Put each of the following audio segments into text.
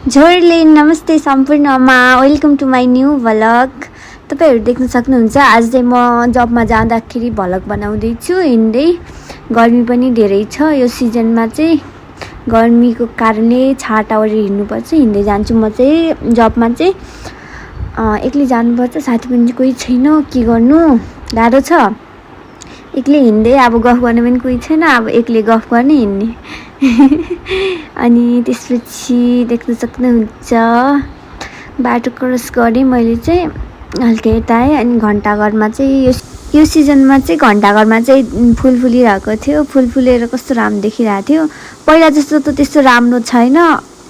झोरले नमस्ते सम्पूर्णमा welcome to my new vlog. तपाईहरु देख्न सक्नुहुन्छ आज चाहिँ म जबमा जाँदाखेरि भ्लग बनाउँदैछु हिँड्दै। गर्मी पनि धेरै छ यो सिजनमा चाहिँ गर्मीको कारणले छातावरी हिँड्नुपर्छ। हिँड्दै जान्छु म चाहिँ जबमा चाहिँ एक्लै जानुपर्छ। साथी पनि कोही छैन, के गर्नु गाह्रो छ। एक्लै हिँड्दै अब गफ गर्ने पनि कोही छैन, अब एक्लै गफ गर्ने हिँड्ने। अनि त्यसपछि देख्न सक्नुहुन्छ बाटो क्रस गरेँ मैले चाहिँ हल्का यता आएँ। अनि घण्टाघरमा चाहिँ यो सिजनमा चाहिँ घण्टाघरमा चाहिँ फुल फुलिरहेको थियो। फुल फुलेर कस्तो राम्रो देखिरहेको थियो। पहिला जस्तो त त्यस्तो राम्रो छैन,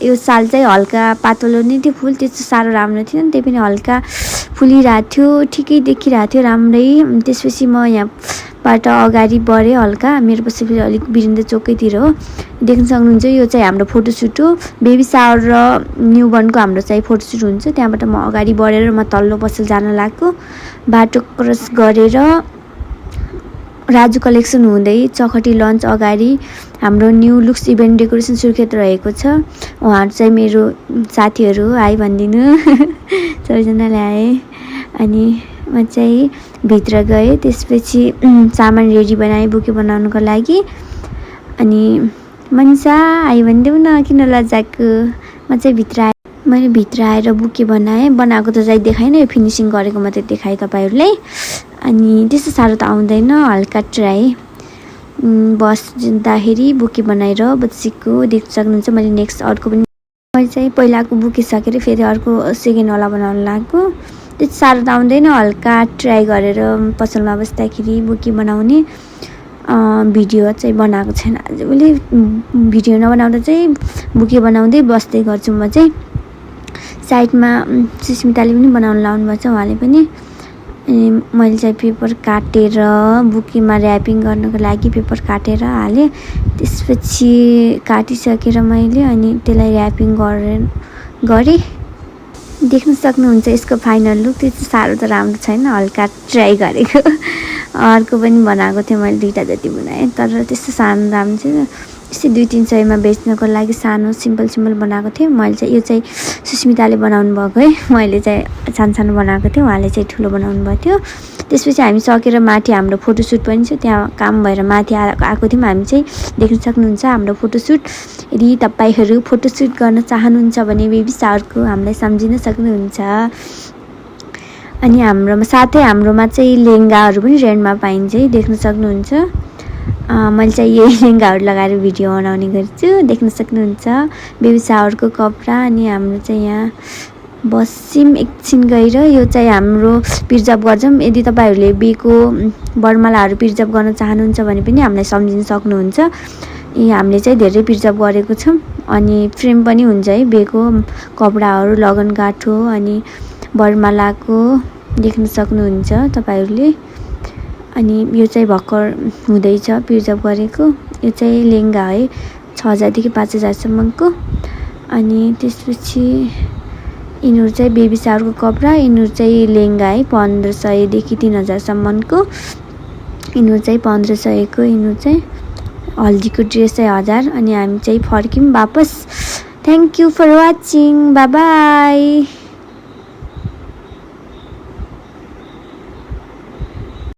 यो साल चाहिँ हल्का पातलो नै थियो फुल, त्यस्तो साह्रो राम्रो थिएन। त्यही पनि हल्का फुलिरहेको थियो, ठिकै देखिरहेको थियो राम्रै। त्यसपछि म यहाँबाट अगाडि बढेँ हल्का, मेरो बसेपछि अलिक वीरेन्द्र चोकैतिर हो। देख्न सक्नुहुन्छ यो चाहिँ हाम्रो फोटोसुट हो। बेबी सावर र न्युबर्नको हाम्रो चाहिँ फोटोसुट हुन्छ। त्यहाँबाट म अगाडि बढेर म तल्लो पसल जान लाग्यो। बाटो क्रस गरेर राजु कलेक्सन हुँदै चखटी लन्च अगाडि हाम्रो new looks event decoration Surkhet रहेको छ। उहाँहरू चाहिँ मेरो साथीहरू आइ भनिदिनु। सबैजनाले आए। अनि म चाहिँ भित्र गएँ। त्यसपछि सामान रेडी बनाएँ बुके बनाउनुको लागि। अनि मनिषा आइ भनिदेऊ न, किन लजाएको। म चाहिँ भित्र आएँ। मैले भित्र आएर बुके बनाएँ। बनाएको त चाहिँ देखाएन, यो फिनिसिङ गरेको मात्रै देखाएँ तपाईँहरूलाई। अनि त्यस्तो साह्रो त आउँदैन, हल्का ट्राई। बस्दाखेरि बुके बनाएर बसेको देख्न सक्नुहुन्छ। मैले नेक्स्ट अर्को पनि मैले चाहिँ पहिलाको बुके सकेर फेरि अर्को सेकेन्डवाला बनाउन लाग्यो। त्यस्तो साह्रो त आउँदैन, हल्का ट्राई गरेर पसलमा बस्दाखेरि बुके बनाउने। भिडियो चाहिँ बनाएको छैन आज मैले। भिडियो नबनाउँदा चाहिँ बुके बनाउँदै बस्दै गर्छु म चाहिँ। साइडमा सुस्मिताले पनि बनाउन लाउनुभएको छ, उहाँले पनि। अनि मैले चाहिँ पेपर काटेर बुकेमा ऱ्यापिङ गर्नको लागि पेपर काटेर हालेँ। त्यसपछि काटिसकेर मैले अनि त्यसलाई ऱ्यापिङ गरेँ। देख्न सक्नुहुन्छ यसको फाइनल लुक। त्यस्तो साह्रो त राम्रो छैन, हल्का ट्राई गरेको। अर्को पनि बनाएको थिएँ मैले, 2टा जति बनाएँ, तर त्यस्तो सानो राम्रो छैन। यस्तै 200-300मा बेच्नको लागि सानो सिम्पल बनाएको थिएँ मैले चाहिँ। यो चाहिँ सुस्मिताले बनाउनु भएको है, मैले चाहिँ सानो बनाएको थिएँ, उहाँले चाहिँ ठुलो बनाउनु भएको थियो। त्यसपछि हामी सकेर माथि हाम्रो फोटोसुट पनि छ, त्यहाँ काम भएर माथि आएको थियौँ हामी चाहिँ। देख्न सक्नुहुन्छ हाम्रो फोटोसुट। यदि तपाईँहरू फोटोसुट गर्न चाहनुहुन्छ भने बेबी सावरको हामीलाई सम्झिन सक्नुहुन्छ। अनि हाम्रोमा साथै हाम्रोमा चाहिँ लेहेङ्गाहरू पनि रेन्टमा पाइन्छ है, देख्न सक्नुहुन्छ। मैले चाहिँ यही लेहेङ्गाहरू लगाएर भिडियो बनाउने गर्छु। देख्न सक्नुहुन्छ बेबी सावरको कपडा। अनि हाम्रो चाहिँ यहाँ बस्यौँ एकछिन गएर। यो चाहिँ हाम्रो प्रिजर्भ गर्छौँ। यदि तपाईँहरूले बेको बर्मालाहरू प्रिजर्भ गर्न चाहनुहुन्छ भने पनि हामीलाई सम्झिन सक्नुहुन्छ। हामीले चाहिँ धेरै प्रिजर्भ गरेको छौँ। अनि फ्रेम पनि हुन्छ है बेको कपडाहरू, लगनगाठो अनि बर्मालाको देख्न सक्नुहुन्छ तपाईँहरूले। अनि यो चाहिँ भर्खर हुँदैछ प्रिजर्भ गरेको। यो चाहिँ लेहेङ्गा है, 6000देखि 5000सम्मको। अनि त्यसपछि यिनीहरू चाहिँ बेबी सावरको कपडा। यिनीहरू चाहिँ लेहेङ्गा है, 1500देखि 3000सम्मको। यिनीहरू चाहिँ 1500को। यिनीहरू चाहिँ हल्दीको ड्रेस चाहिँ 1000। अनि हामी चाहिँ फर्क्यौँ वापस। Thank you for watching, bye by.